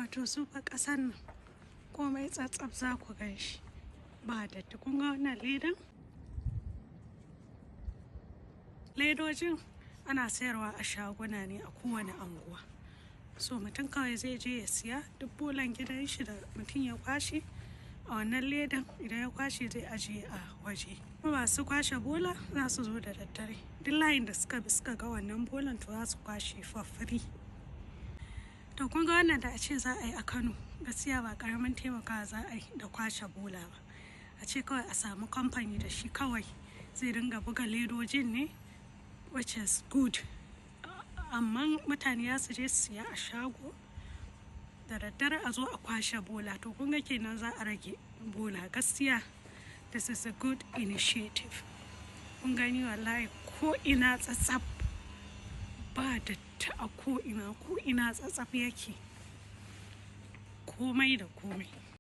Wato su fa ƙasan nan komai tsattsaf za ku gan shi, ba datti. Kun ga wannan ledan? Ledojin ana sayarwa a shaguna ne a kowane anguwa. So mutum kawai zai je ya siya duk bolan gidan shi da mutum ya kwashe a wannan ledan. Idan ya kwashe, zai ajiye a waje. Kuma masu kwashe bola za su zo da daddare. Duk layin da suka bi suka ga wannan bolan, to za su kwashe for free. To kun ga wannan, da a ce za a yi a Kano, gaskiya ba ƙaramin taimakawa za a yi da kwashe bola ba. A ce kawai a samu kamfani da shi kawai zai dinga buga ledojin ne, which is good. Amma mutane za su je su siya a shago, da daddare a zo a kwashe bola. To kun ga kenan za a rage bola. Gaskiya this is a good initiative. Kun gani, wallahi ko ina tsattsaf, ba datti a ko ina, ko ina tsattsaf yake. Komai da komai.